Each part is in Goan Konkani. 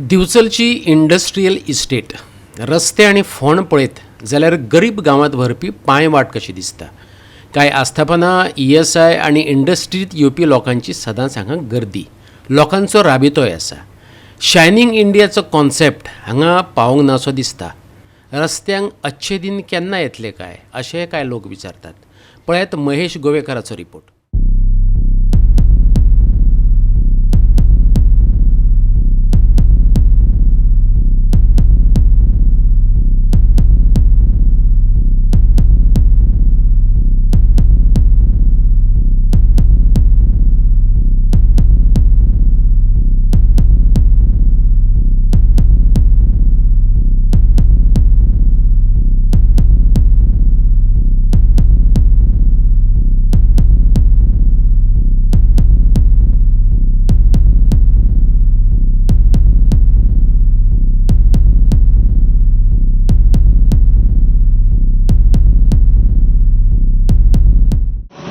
दिवचलची इंडस्ट्रियल इस्टेट रस्ते आनी फोंड पळयत जाल्यार गरीब गांवांत व्हरपी पांयवाट कशी दिसता. कांय आस्थापनां, ईएसआय आनी इंडस्ट्रींत येवपी लोकांची सदांच हांगा गर्दी, लोकांचो राबितोय आसा. शायनींग इंडियाचो कॉन्सेप्ट हांगा पावोंक नासो दिसता. रस्त्यांक अच्छे दिन केन्ना येतले काय अशें कांय लोक विचारतात. पळयात महेश गोवेकाराचो रिपोर्ट.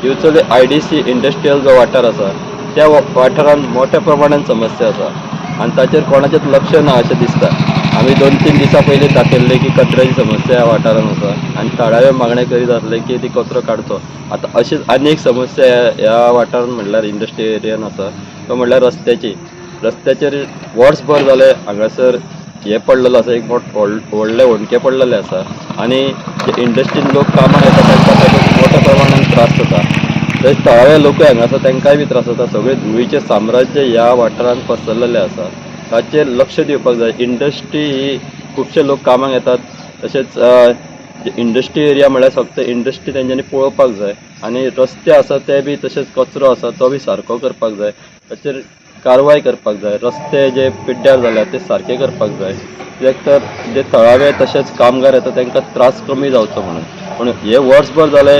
दिवचले IDC industrial जो वाठार आसा त्या वाठारान मोठ्या प्रमाणान समस्या आसा आनी ताचेर कोणाचेच लक्ष ना अशें दिसता. आमी 2-3 दिसां पयलीं दाखयल्लें की कचऱ्याची समस्या ह्या वाठारान आसा आनी थळावे मागण्या करीत आसले की ती कचरो काडचो. आतां अशीच आनी एक समस्या ह्या वाठारान म्हणल्यार इंडस्ट्री एरियान आसा, तो म्हणल्यार रस्त्याची. रस्त्याचेर वर्सभर जालें हांगासर हें पडलेलो आसा, एक व्हडले होंडके पडलेले आसा आनी जे इंडस्ट्रीन लोक कामाक येता तांकां ताचो मोठ्या प्रमाणान त्रास जाता. तशेंच थळावे लोकूय हांगा आसा तांकांय बी त्रास जाता. सगळे धुळीचें साम्राज्य ह्या वाठारान पसरलेलें आसा, ताचेर लक्ष दिवपाक जाय. इंडस्ट्री ही खुबशे लोक कामाक येतात, तशेंच इंडस्ट्री एरिया म्हळ्यार फक्त इंडस्ट्री तेंच्यांनी पळोवपाक जाय आनी रस्ते आसा ते बी तशेंच कचरो आसा तो बी सारको करपाक जाय, ताचेर कारवाय करपाक जाय. रस्ते जे पिड्ड्यार जाल्या ते सारके करपाक जाय, कित्याक तर जे थळावे तशेंच कामगार येता तांकां त्रास कमी जावचो म्हणून. पूण हे वर्सभर जालें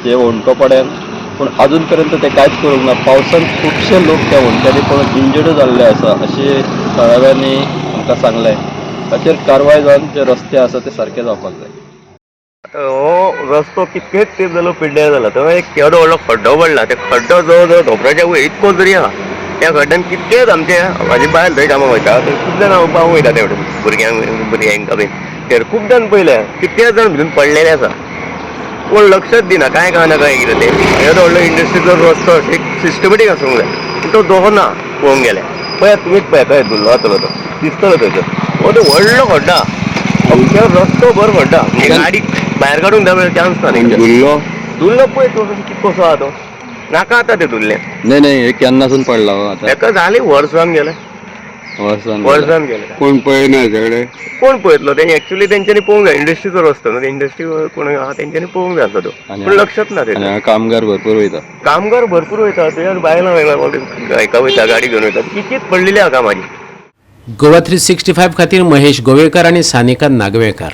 हे होंडको पड्यान, पूण अजून पर्यंत ते कांयच करूंक ना. पावसान खुबशे लोक त्या होंडक्यांनी पडून इंजर्ड जाल्ले आसा अशें थळाव्यांनी आमकां सांगलें. ताचेर कारवाय जावन जे रस्ते आसा ते सारके जावपाक जाय. हो रस्तो कितकेच तेंप जालो पिड्ड्यार जाला. थंय एक केदो व्हडलो खड्डो पडला, त्या खड्डो जवळ जवळ धोपराच्या वयर इतको जरी आहा. त्या खड्ड्यान कितकेच आमचे म्हाजी बायल थंय कामाक वयता, थंय खूब जाणां पावूंक वयता ते वटेन भुरग्यांक बीन. तर खूब जाण पयले कितके जाण भितून पडलेले आसा, कोण लक्षच दिना, कांय कळना काय कितें तें. येदो व्हडलो इंडस्ट्रीचो रस्तो एक सिस्टमॅटीक आसूंक जाय, पूण तो दोहो ना. पळोवंक गेल्यार पळयात तुमीच पळया कळ्ळें धुल्लो जातलो तो दिसतलो थंयसर. हो तो व्हडलो खड्डा, अख्ख्या रस्तो भर खड्डा, म्हणजे गाडी भायर काडूंक जाय चान्स ना. धुल्लो धुल्लो पळय तो कितकोसो आहा तो, नाका आतां तें धुल्लें. नाही नाही, हे केन्नासून पडला हो आतां? तेका जालें वर्सान गेलें, वर्सान वर्सान गेलें. कोण पळयना सगळे, कोण पळयतलो तें? एक्चुअली तेंच्यांनी पळोवंक जाय, इंडस्ट्रीचो रस्तो न्हू, इंडस्ट्री कोण आहा तेंच्यांनी पळोवंक जाय आसलो तो, पूण लक्षच ना तें. कामगार भरपूर वयता, कामगार भरपूर वयता, तुज्या बायलां हेका वयता, गाडी घेवन वयता, कितकीच पडलेली आहा कामाची. गोवा 365 खातीर महेश गोवेकर आनी सानिका नागवेकर.